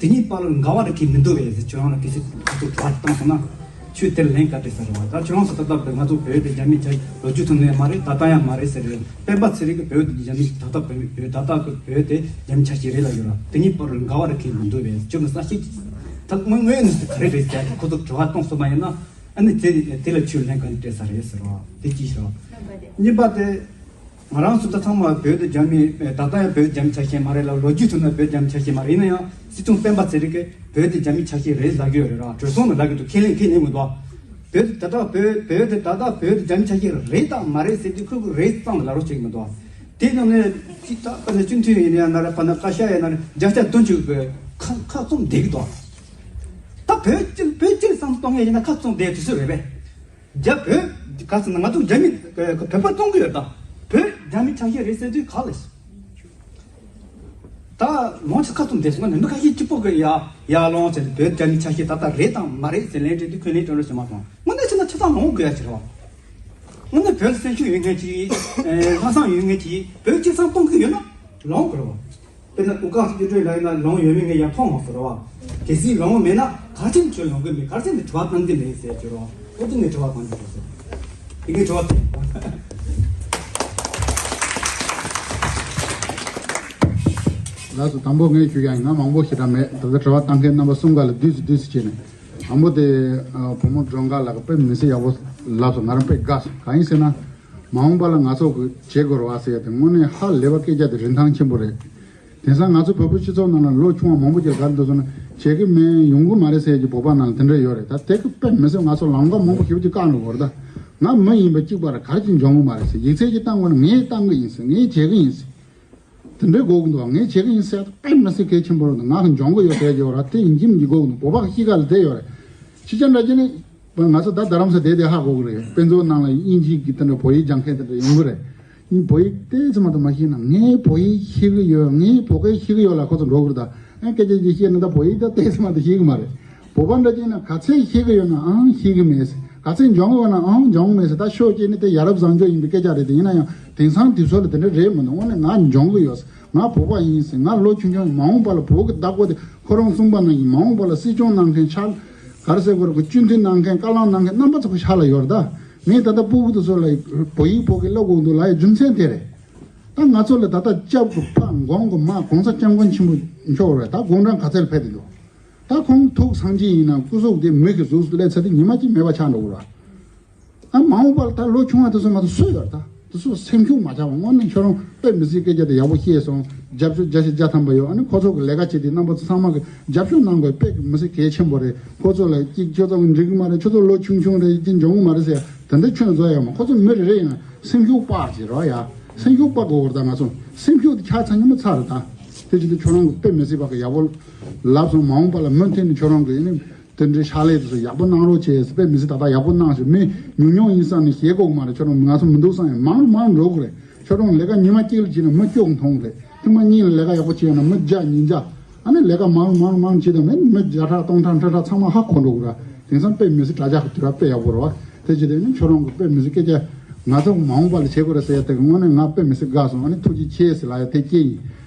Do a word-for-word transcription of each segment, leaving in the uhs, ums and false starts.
དེ་གཉིས་བར་ལ་འགལ་བ་རེ་གི་མི་འདུག་པས་ཟེར། ཁྱོད་རང་ལ་གལ་སྲིད་ང་ཚོ་དྲི་བ་བཏང་སོང་ན་ཁྱོད་དེར་ལན་ག་སྤྲད་ས་རེད་བ། ད་ཁྱོད་རང་ཚོ་ད་ལྟ་ང་ཚོ་བོད་དེ་རྒྱ་མི་ཆ་ལོ་རྒྱུས་ཐོག་ནས་མ་རེད། ད་ལྟ་ཡང་མ་རེད་ཟེར་རེད། སྤེན་པ་ཚེ་རིང་གི་བོད་དེ་རྒྱ་མི་ད་ལྟ་བོད་མི་བོད་ད་ལྟ་གི་བོད་དེ་རྒྱ་མི་ཆ་ཤས་རེད་ལབ་ཡོད་ར། དེ་གཉིས་བར་ལ་འགལ་བ་རེ་གི་མི་འདུག་པས། ཁྱོད་ཀྱི་ས་ཤིག་ད་དངོས་དངོས་གནས་སུ་ག་རེ་རེད་ཟེར་ཁོ་ཚོ་དྲི་བ་བཏང་སོང་པ་ཡིན་ན། ཨ་ནི་དེ་དེ་ལ་ཁྱོད་ལན་ག་ནས་སྤྲད་ས་རེད་ཟེར་བ་དེ་གཅིག་ཤོག་གཉིས་པ་དེ། ང་རང་ཚོ་ད་ཚང་མ་བོད་དུ་རྒྱ་མི་ད་ལྟ་ཡང་བོད་རྒྱ་མི་ཆ་ཤས་མ་རེད་ལ། ལོ་རྒྱུས་ཐོག་ན་བོད་རྒྱ་མི་ཆ་ཤས་མ་རེད། ཡིན་ན་ཡང་སྲིད་སྐྱོང་སྤེན་པ་ཚེ་རིང་གིས་བོད་དེ་རྒྱ་མི་ཆ་ཤས་རེད་ལབ་ཀྱི་ཡོད་རེད་ར། གྲོས་ཚོགས་ནང་ལབ་ཀྱི་འདུག་ཁས་ལེན་ཁས་ལེན་མི་འདུག་བོད་དེ་ད་ལྟ་བོད་བོད་དེ་ད་ལྟ་བོད་དེ་རྒྱ་མི་ཆ་ཤས་རེད་དང་མ་རེད་ཟེར་དུས་ཁོས་ཁོས་རེད་ཙམ་ལབ་རོགས་བྱེད་ཀྱི་མི་འདུག་དེ་ནང་ནས་ཅི་ད་ཕ་ནས་སྤྱི་འཐུས་ཡིན་ན་རེད། ཕ་ནས་བཀའ་ཤག་ཡིན་ན་རེད། བརྒྱ་ཆ་བདུན་ཅུ་གི་ཁ་ཁ་བཙུམ་བསྡད་ཀྱི་འདུག་ད་བོད་སྤྱི་བོད་སྤྱིར་བསམ་གཏོང་མཁན་ཡིན་ན་ཁ་བཙུམ་བསྡད་དུས་ཚོད་རེད་པས། རྒྱ་བོད་ག་ཚོད་ན་ང་ཚོ་རྒྱ་མི་བོད་པ་གཏོང་གི་ཡོད་ད། བོད་རྒྱ་མི་ཆ་ཤས་རེད་ཟེར་དུས་ག་ལ། ད་ལོང་ཆ་ཁ་ཐུམ་བསྡད་སོང་ན་མི་ཁ་ཤས་གཅིག་པོ་གི་ཡ་ཡ་ལོང་ཆ་བོད་རྒྱ་མི་ཆ་ཤས་ད་ལྟ་རེད་དང་མ་རེད་ཟེར་ལན་སྤྲད་དུས་ཁོས་ལན་སྤྲད་རོགས་བྱེད་མ་སོང་། དངོས་གནས་བྱས་ན་ཆ་ཚང་ལོང་དགོས་ཡ་ཅིག་རེད་བ། དངོས་གནས་བོད་ལ་སེམས་ཤུགས་ཡོད་མཁན་ཅིག་ལྷག་བསམ་ཡོད་མཁན་ཅིག་བོད་སྤྱི་བསམ་གཏོང་གི་ཡོད་ན་ལོང་དགོས་རེད་བ། དཔེར་ན་ཨུ་ཀ་སྐྱིད་སྒྲོལ་ལགས་ཡིན་ན་ལོང་ཡོད་མེད་ངས་ཡང་མཐོང་མ་སོང་ར་བ། གལ་སྲིད་ལོང་མེད་ན་ག་ཅིན་ཁྱོད་ལོང་གི་མེད། ག་ཅིན་དུ་དྲི་བ་བཏང་གི་མེད་ཟེར་གྱི་རོ། ཨོ་དེ་ངས་དྲི་བ་བཏང་གི་རེད་ཟེར། དེ་ངས་དྲི་བ་བཏང་། ལགས་སོ། དང་པོ་ངས་ཞུ་ཡ་ཡིན་ན་མང་པོ་ཞེ་དྲག་མེད། ད་ལྟ་དྲི་བ་བཏང་མཁན་རྣམ་པ་གསུམ་ཀ་ལ་བསྡུས་སུ་བསྡུས་སུ་བྱས་ནས། དང་པོ་དེ་བུ་མོ་སྒྲོལ་དཀར་ལགས་ཀྱིས་དཔེ་མི་སྲིད་ཡག་པོ་ལབ་སོང་། ང་རང་དཔེ་དགའ་སོང་། གང་ཡིན་ཟེར་ན། མ་འོངས་པ་ལ་ང་ཚོ་གི་བྱེད་དགོས་རེད་བ་ཟེར་ཡ་དེ་དངོས་གནས་ཧ་ལས་པ་སྐད་ཆ་དེ་རིན་ཐང་ཆེན་པོ་རེད། དེང་སང་ང་ཚོ་བོད་པའི་སྤྱི་ཚོགས་ནང་ལ་ལོ་ཆུང་བ་མང་པོ་ཅིག་ག་རེ་འདུག་ཟེར་ན། བྱེད་ཀྱི་མེད། ཡོང་གི་མ་རེད་ཟེར་གྱི་བོད་པ་ནང་ལ་དེ་འདྲ་ཡོད་རེད། ད་དེ་གི་དཔེ་མི་སྲིད་ང་ཚོ་ལམ་ཁ་མང་པོ་ཞེ་པོ་ཅིག་བཀག་འགྲོ་གི་རེད་ད། ང་མི་ཡིན་པ་གཅིག་པ་ར་ག་རེ་ཅིག་འཇོན་གི་མ་རེད་ཟེར། ཡིག་ཚད་ཅིག་བཏང་དགོས་ན་ངས་བཏང་གི་ཡིན་ཟེར། ངས་བྱེད་ཀྱི་ཡིན་ཟེར། དེ་འདྲའི་གོ་གི་འདུག་ངས་བྱེད་ཀྱི་ཡིན་ཟེར་ཡ་དཔེ་མི་སྲིད་གལ་ཆེན་པོ་རེད་འདུག་ང་གི་འཇོན་གི་ཡོད་ཟེར་གྱི་ཡོད་ར། དེ་ཡིན་གཅིག་མིན་གཅིག་གོ་གི་འདུག་བོད་པ་གི་གཤིས་ཀ་ལ་དེ་ཡོད་རེད། ཕྱི་རྒྱལ་འདྲ་ཅིག་ནི། ང་ཚོ་ད་རྡ་རམ་ས་བསྡད་དེ་ཧ་གོ་གི་རེད། དཔེ་མཛོད་ནང་ལ་དབྱིན་ཇི་གི་དེ་འདྲ་བོད་ཡིག་སྦྱང་མཁན་དེ་འདྲ་ཡོང་གི་རེད། དབྱིན་བོད་ཡིག་ཏོག་ཙམ་མ་གཏོགས་མ་ཤེས་ན། ངས་བོད་ཡིག་ཤེས་ཀྱི་ཡོད། ངས་བོད་སྐད་ཤེས་ཀྱི་ཡོད་ལབ་ཁོ་ཚོ་འགྲོ་གི་རེད་ད། ཨ་སྐད་ཆ་ཅིག་བཤད་ན་ད་བོད་ཡིག་ད་ཏོག་ཙམ་མ་གཏོགས་ཤེས་ཀྱི་མ་རེད། བོད་པ་འདྲ་ཅིག་ན་ག་ཚད་ཤེས་ཀྱི་ཡོད་ན་ཨང་ཤེས་ཀྱི་མེད། ག་ཚད་སྦྱང་གི་ཡོད་ན་ཨང་སྦྱང་གི་མེད་ཟེར། ད་ཤོད་ཅིག་ནི་དེ་ཡ་རབས་བཟང་སྤྱོད་ཡིན་པའི་སྐད་ཆ་རེད་དེ། ཡིན་ན་ཡང་དེང་སང་དུས་ཚོད་ལ་དེ་འདྲ་རེད་མི་འདུག་དངོས་གནས་ང་སྦྱང་གི་ཡོད། ང་བོད་པ་ཡིན་ཟེར། ང་ལོ་ཆུང་ཆུང་མ་འོངས་པ་ལ་བོད་ཀྱི་བདག་པོ་དེ་ཁོ་རང་གསུངས་པ་ནང་བཞིན་མ་འོངས་པ་ལ་སྲིད་སྐྱོང་གནང་མཁན་ཕྱག་ག་རེ་ཟེར་དགོས་རེད། ཁོ་སྤྱི་འཐུས་གནང་མཁན་བཀའ་བློན་གནང་མཁན་རྣམ་པ་ཚོ་ཁོ་ཕྱག་ལ་ཡོད་རེད་ད། ངས་ད་ལྟ་སྤུ་གུ་དེ་ཚོ་ལ་བོད་ཡིག་བོད་སྐད་བསླབ་དགོས་འདུག་ལབ་ཡ་རྒྱུ་མཚན་དེ་རེད། ད་ང་ཚོ་ལ་ད་ལྟ་སྐྱབས་ཀྱི་ཕ་གོང་གི་མ་གོང་ས་སྐྱབས་མགོན་ཆེན་པོ་མཆོག་རེད། ད་དགུང་གྲངས་ག་ཚད་ལ་ཕེབས་བསྡད་འདུག་ད་ཁོང་ཐུགས་སངས་རྒྱས་ཡིན་ན་སྐུ་གཟུགས་དེ་མི་གི་གཟུགས་སུ་སླེབས་ཚར་དུས་ཉི་མ་གཅིག་མེད་པ་ཆགས་འགྲོ་གི་རེད། ཨ་མ་འོངས་པར་ད་ལོ་ཆུང་བ་དེ་ཚོ་མ་གཏོགས་སུ་ཡོད་ད། དེ་ཚོ་སེམས་ཤུགས་མ་ཆག་པ། དངོས་གནས་ཁྱོད་རང་དཔེ་མི་སྲིད་སྐད་ཆ་དེ་ཡག་པོ་བཤད་སོང་། རྒྱབ་སྐྱོར་བརྒྱ་ཆ་བརྒྱ་ཐམ་པ་ཡོད། ཨ་ནི་ཁོ་ཚོ་གི་ལས་ཀ་བྱེད་དུས་རྣམ་པ་ཚོ་ཚང་མ་གི་རྒྱབ་སྐྱོར་གནང་དགོས། དཔེ་མི་སྲིད་གལ་ཆེན་པོ་རེད། ཁོ་ཚོ་ལ་ཅིག་ཁྱོད་ཚོ་འགྲིག་གི་མ་རེད། ཁྱོད་ཚོ་ལོ་ཆུང་ཆུང་རེད། ཅིག་འཇོན་གི་མ་རེད་ཟེར་ཡ་དེ་འདྲ་ཁྱོད་བཟོ་ཡ་མ། ཁོ་ཚོ་མི་རེ་རེ་ཡིན་ན་སེམས་ཤུགས་སྤར་ཅིག་རོགས་ཡ། སེམས་ཤུགས་སྤར་དགོས་རེད་ད། ང་ཚོ་སེམས་ཤུགས་དེ་ཆག་ཚར་ཉིན་མོ་ཚར་རེད་ད། དེ་བྱེད་དུས་ཁྱོད་རང་གི་དཔེ་མི་སྲིད་པ་གི་ཡག་པོ་ལབ་སོང་། མ་འོངས་པ་ལ་མུ་མཐུད་ནས་ཁྱོད་རང་གི་ཨ་ནི། དེ་འདྲའི་ཕྱག་ལས་དེ་ཚོ་ཡག་པོ་གནང་རོགས་བྱས། དཔེ་མི་སྲིད་ད་ལྟ་ཡག་པོ་གནང་ཞིག་མི་ཉུང་ཉུང་ཡིན་བསམ་ནས་ཞེད་དགོས་མ་རེད། ཁྱོད་རང་ང་ཚོ་མི་འདུག་བསམ་ཡང་མང་རུ་མང་རུ་འགྲོ་གི་རེད། ཁྱོད་རང་ལས་ཀ་ཉི་མ་གཅིག་ལ་བྱས་ན་མི་བཅུ་མཐོང་གི་རེད། ཐེངས་མ་གཉིས་ལ་ལས་ཀ་ཡག་པོ་བྱས་ན་མི་བརྒྱ་ཉིས་བརྒྱ། ཨ་ནི་ལས་ཀ་མང་རུ་མང་རུ་མང་རུ་བྱས་དང་མི་མི་བརྒྱ་ཕྲག་སྟོང་ཕྲག་ཁྲི་ཕྲག་ཚང་མ་ཧ་གོ་འགྲོ་གི་རེད། དེང་སང་དཔེ་མི་སྲིད་དྲ་རྒྱ་གི་དུས་རབས་དཔེ་ཡག་པོ་རེད་བ། དེ་བྱས་དེ་ནི་ཁྱོད་རང་གི་དཔེ་མི་སྲིད་སྐད་ཆ་ང་ཚོ་མ་འོངས་པ་ལ་བྱེད་དགོས་རེད་ཟེར་ཡ་དེ་གི་དངོས་གནས་ང་དཔེ་མི་སྲིད་དགའ་སོང་། ཨ་ནི་ཐུགས་རྗེ་ཆེ་ཟེར་ལབ་ཡ་དེ་སྐྱེ་ཡིན།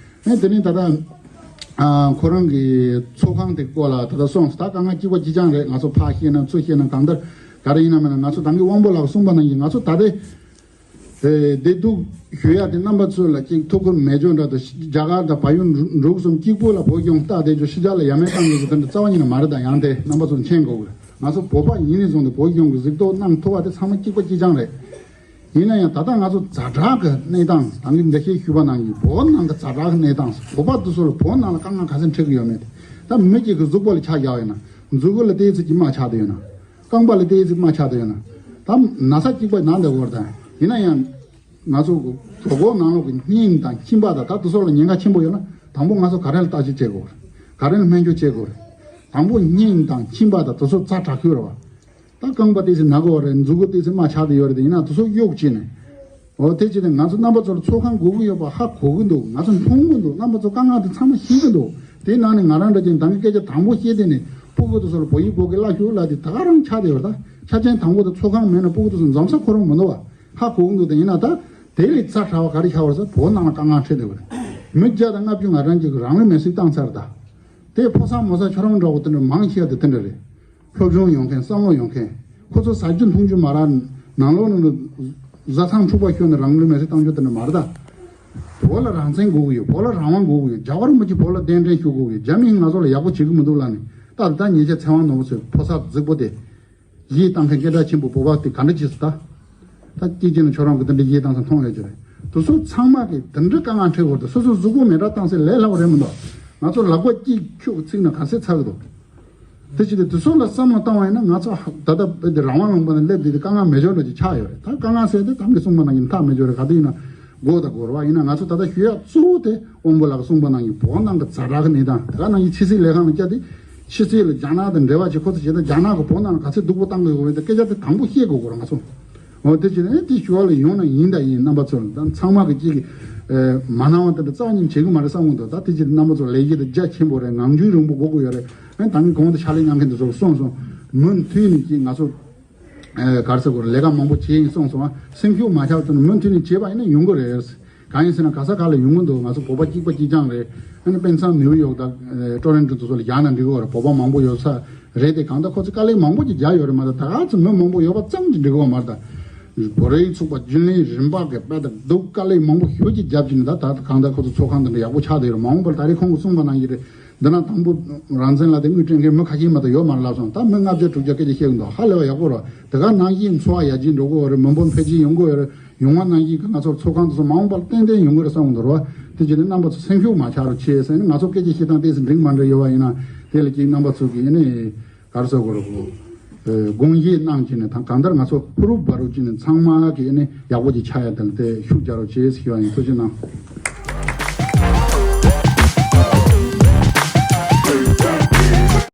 ཨེ་དེ་ནས་ད་ལྟ་ཨ་ཁོ་རང་གི་ཚོགས་ཁང་དེ་སྐོར་ལ་ད་ལྟ་སོང་ཟེར། ད་དཀའ་ངལ་གཅིག་པ་གཅིག་རྐྱང་རེད། ང་ཚོ་ཕར་བཤད་ན་ཚུར་བཤད་ན་གང་ལྟར་ག་རེ་ཡིན་ན་མིན་ན་ང་ཚོ་ད་གིན་དབང་པོ་ལགས་གསུངས་པ་ནང་བཞིན་ང་ཚོ་ད་ལྟའི་ཨེ་བདེ་སྡུག་ཞུ་ཡ་དེ་རྣམ་པ་ཚོ་ལ་གཅིག་ཐུགས་ཁུར་མེད་ཅོག་འདྲ་དུ་རྒྱ་གར་དང་བལ་ཡུལ་འབྲུག་གསུམ་གཅིག་པུ་ལ་བོད་སྐྱོང་ལྟ་བསྡད་ཅོག་ཕྱི་རྒྱལ་ལ་ཡ་མེད་བཏང་གི་དེ་འདྲ་རྩ་བ་ཉིད་ནས་མ་རེད། ད་ཡང་དེ་རྣམ་པ་ཚོ་མཁྱེན་དགོས་གི་རེད། ང་ཚོ་བོད་པ་ཡིན་ནས་བཟུང་སྟེ་བོད་སྐྱོང་གི་གཟིགས་རྟོག་གནང་ཐུབ་པ་དེ་ཚང་མ་གཅིག་པ་གཅིག་རྐྱང་རེད། ཡིན་ན་ཡང་ད་ལྟ་ང་ཚོ་ཛ་དྲག་གི་གནས་སྟངས་ད་གིན་འགྲེལ་བཤད་ཞུས་པ་ནང་བཞིན་བོད་ནང་གི་ཛ་དྲག་གི་གནས་སྟངས། བོད་པ་དེ་ཚོ་ལ་བོད་ནང་ལ་དཀའ་ངལ་ག་ཚོད་འཕྲད་ཀྱི་ཡོད་མེད་དེ། ད་མི་གཅིག་གི་གཟུགས་པོ་ལ་ཆ་བཞག་ཡོད་ན། མཛུ་གུ་ལ་ཏོག་ཙམ་གྱི་རྨ་ཆགས་བསྡད་ཡོད་ན། རྐང་པ་ལ་ཏོག་ཙམ་རྨ་ཆགས་བསྡད་ཡོད་ན། ད་ན་ཚ་གཅིག་པ་ན་བསྡད་ཡོད་རེད། ད་ཡིན་ན་ཡང་ང་ཚོ་གྲོད་ཁོག་ནང་ལོགས་ཀྱི་སྙིང་དང་མཆིན་པ་དང་ད་དེ་ཚོ་ལ་ཉེན་ཁ་ཆེན་པོ་ཡོད་ན་དང་པོ་ང་ཚོ་ག་རེ་ལ་བརྟག་དཔྱད་བྱེད་དགོས་རེད། ག་རེ་ལ་སྨན་བཅོས་བྱེད་དགོས་རེད། དང་པོ་སྙིང་དང་མཆིན་པ་དང་དེ་ཚོ་ཛ་དྲག་ཤོས་རེད་བ། ད་རྐང་པ་ཏོག་ཙམ་ན་གི་ཡོད་རེད། མཛུ་གུ་ཏོག་ཙམ་རྨ་ཆགས་བསྡད་ཡོད་རེད། དེ་ཡིན་ན་དེ་ཚོ་གཡོག་བྱས་ནས། འོ་དེ་བྱས་ནས་ང་ཚོ་རྣམ་པ་ཚོ་ལ་ཚོགས་ཁང་སྒུག་གི་ཡོད་པ་ཧ་གོ་གི་འདུག་ང་ཚོ་མཐོང་གི་འདུག་རྣམ་པ་ཚོ་དཀའ་ངལ་དེ་ཚང་མ་ཤེས་ཀྱི་འདུག་དེའི་ནང་ནས་ང་རང་འདྲ་ཅན་ད་གིན་སྐད་ཆ་དང་པོ་བཤད་དེ་ནས་སྤུ་གུ་དེ་ཚོ་ལ་བོད་ཡིག་བོད་སྐད་བསླབ་ཤོག་ལབ་དེ་ད་ག་རང་ཆགས་བསྡད་ཡོད་རེད། ད་ཆ་རྐྱེན་དང་པོ་དེ་ཚོགས་ཁང་མེད་ན་སྤུ་གུ་དེ་ཚོ་འཛོམས་ས་ཁོ་རང་མི་འདུག་བ། ཧ་གོ་གི་འདུག་དེ་ཡིན་ན་ད་དེ་ལས་ཛ་དྲག་པ་ག་རེ་ཆགས་པ་རེད་ཟེར། བོད་ནང་ལ་དཀའ་ངལ་འཕྲད་བསྡད་ཡོད་རེད། མི་བརྒྱ་དང་ལྔ་བཅུ་ང་རང་གཅིག་གིས་རང་ལུས་མེར་སྲེག་བཏང་ཚར་རེད་ད། དེ་ཕོ་གསར་མོ་གསར་ཁྱོད་རང་འདྲ་བོ་དེ་འདྲ་མང་ཆེ་བ་དེ་དེ་འདྲ་རེད། སློབ་སྦྱོང་ཡོང་མཁན་བསམ་བློ་ཡོང་མཁན། ཁོ་ཚོ་ཟ་རྒྱུ་འཐུང་རྒྱུ་མ་རག། ནང་ལོགས་ནང་ལ་བཟའ་ཚང་འཁྲུག་པ་ཤོར་ནས་རང་ལུས་མེར་སྲེག་བཏང་རྒྱུ་དེ་འདྲ་མ་རེད་ད། བོད་ལ་རང་བཙན་དགོས་ཀྱི་ཡོད། བོད་ལ་རང་དབང་དགོས་ཀྱི་ཡོད། རྒྱལ་བ་རིན་པོ་ཆེ་བོད་ལ་གདན་འདྲེན་ཞུ་དགོས་ཀྱི་ཡོད། རྒྱ་མིས་ང་ཚོ་ལ་ཡག་པོ་བྱེད་ཀྱི་མི་འདུག་ལབ་ནས་ད་ད་ཉེས་ཆད་ཚེ་དབང་ནོར་བུ་ཚོའི་ཕོ་གསར་རྫིག་པོ་དེ། ཡིད་བཏང་མཁན་སྐད་གྲགས་ཆེན་པོ་བོད་པ་དེ་ག་འདྲ་བྱེད་སྲིད་ད། ད་སྐྱིད་ཀྱི་ནི་ཁྱོད་རང་གི་དེ་འདྲ་ཡིད་བཏང་ས་མཐོང་ཡོད་ཀྱི་རེད། དེ་ཚོ་ཚང་མ་གི་དེ་འདྲ་དཀའ་ངལ་འཕྲད་དགོས་རེད། སོ་སོ་གཟུགས་པོ་མེ་སྲེག་བཏང་སའི་ལས་སླ་པོ་རེད་མི་འདུག་ང་ཚོ་ལག་པ་གཅིག་ཁྱུག་ཚིག་ན་ག་ཚད་ཚར་གི་འདུག་དེ་བྱས་ཏེ་དེ་ཚོ་ལ་བསམ་བློ་བཏང་བ་ཡིན་ན་ང་ཚོ་ཧ་ད་ལྟ་བོད་དེ་རང་དབང་ལུང་པ་ནས་སླེབས་དེ་དེ་དཀའ་ངལ་མེད་ཆོག་འདྲ་ཅིག་ཆགས་ཡོད་རེད། ད་དཀའ་ངལ་ཟེར་དེ་དམ་གྱི་གསུངས་པ་ནང་བཞིན་ཐག་མེད་ཆོག་རེད། ག་དུས་ཡིན་ན་མགོ་དང་སྒོར་བ་ཡིན་ན་ང་ཚོ་ད་ལྟ་ཞུ་ཡག་གཙོ་བོ་དེ་དབང་པོ་ལགས་གསུངས་པ་ནང་བཞིན་བོད་ནང་གི་ཛ་དྲག་གི་གནས་སྟངས་དེ་ག་ནང་བཞིན་ཕྱི་སྲིད་ལས་ཁང་ལ་བསྐྱལ་ཏེ། ཕྱི་སྲིད་ལ་རྒྱ་ནག་དང་འབྲེལ་བ་བྱེད་ཁོ་ཚོ་བྱེད་ན་རྒྱ་ནག་གི་བོད་ནང་ལ་ག་ཚད་སྡུག་པོ་བཏང་དགོས་ཡོད་མེད་དེ་སྐད་ཆ་དེ་དང་པོ་བཤད་དགོས་ཀྱི་རེད་ང་ཚོ། འོ་དེ་བྱས་ནས་དེ་ཞུ་བ་ལ་ཡོང་ན་ཡིན་ད་ཡིན། རྣམ་པ་ཚོ་ལ་ད་ཚང་མ་གི་གཅིག་གི་ཨེ་མ་གནང་བ་དེ་འདྲ་རྩ་བ་ཉིད་བྱེད་གི་མ་རེད་བསམ་གི་འདུག་ད་དེ་བྱས་ཏེ་རྣམ་པ་ཚོ་ལས་ཀྱི་དེ་རྒྱ་ཆེན་པོ་རེད། ངང་རྒྱུད་རིང་པོ་དགོས་ཀྱི་ཡོད་རེད། ཨ་ད་ནི་གོང་དུ་ཕྱག་ལས་མྱངས་མཁན་དེ་ཚོ་གསུངས་སོང་། མུ་མཐུད་ནས་ཀྱི་ང་ཚོ་ཨེ་ག་རེ་ཟེར་དགོས་རེད། ལས་ཀ་མང་པོ་བྱས་ཡིན་གསུངས་སོང་། ཨ་སེམས་ཤུགས་མ་ཆག་ཙམ་མུ་མཐུད་ནས་བྱས་པ་ཡིན་ན་ཡོང་གི་རེད། གང་ཡིན་ཟེར་ན་ག་ས་ག་ལ་ཡོང་གི་འདུག་ང་ཚོ་བོད་པ་གཅིག་པ་གཅིག་རྐྱང་རེད། ཨ་ནི་དཔེ་མཚམས་ནིའུ་ཡོག་དང་ཨེ་ཊོ་རོན་ཊོ་དེ་ཚོ་ལ་བཞག་ན་འགྲིག་གི་རེད། བོད་པ་མང་པོ་ཡོད་ས་རེད་དེ། གང་ལྟར་ཁོ་ཚོས་དཀའ་ལས་མང་པོ་ཅིག་རྒྱག་ཡོད་རེད་མ་གཏོགས་ད་ག་ཚོད་མི་མང་པོ་ཡོད་པ་ཙམ་གྱིས་འགྲིག་གི་མ་རེད་ད། བོད་རིགས་ཚོགས་པ་རྒྱུན་ལས་རིམ་པ་གི་དཔེ་ད་སྡུག་དཀའ་ལས་མང་པོ་ཞེ་པོ་ཅིག་བརྒྱབ་ཀྱི་ནི་ད་ད་གང་ལྟར་ཁོ་ཚོ་ཚོགས་ཁང་དེ་འདྲ་ཡག་པོ་ཆགས་བསྡད་ཡོད་རེད། མ་འོངས་པར་ད་རེས་ཁོང་གིས་གསུངས་པ་ནང་བཞིན་རེད། འདི་ན་དང་པོ་རང་བཙན་ལ་དེ་དངུལ་སྤྲད་མཁན་མི་ཁ་ཤས་མ་གཏོགས་ཡོད་མ་རེད་ལབ་སོང་། ད་མི་ལྔ་བརྒྱ་དྲུག་བརྒྱ་སྐད་ཆ་བཤད་གི་འདུག་ཧ་ལས་པ་ཡག་པོ་རེད། དེ་ག་ནང་བཞིན་འཚོ་བ་ཡར་རྒྱས་འགྲོ་གི་ཡོད་རེད། མི་འབོར་འཕེལ་རྒྱས་ཡོང་གི་ཡོད་རེད། ཡོང་བ་ནང་བཞིན་གྱི་ང་ཚོར་ཚོགས་ཁང་དེ་ཚོ་མ་འོངས་པར་ཏན་ཏན་ཡོང་གི་རེད་བསམ་གི་འདུག་རོ། དེ་བྱས་ནས་རྣམ་པ་ཚོ་སེམས་ཤུགས་མ་ཆག་རོགས་བྱེད་ཟེར་ནས། ང་ཚོ་སྐད་ཆ་བཤད་སྟངས་ཏོག་ཙམ་འགྲིག་མ་འགྲིག་ཡོད་པ་ཡིན་ན་དེ་ལ་ཅིག་རྣམ་པ་ཚོ་གིས་ཨ་ནི་ག་རེ་ཟེར་དགོས་རེད་གོ། ཨེ་དགོངས་བཞེས་གནང་བྱས་ནས་ད་གང་ལྟར་ང་ཚོ་ཕུ་རུབ་བ་རུབ་བྱས་ནས་ཚང་མ་གིས་ཨ་ནི་ཡག་པོ་ཅིག་ཆགས་ཡ་དེ་ལ་དེ་ཤུགས་རྒྱག་རོགས་བྱེད་ཟེར་ཞུ་བ་ཡིན། ཐུགས་རྗེ་གནང་།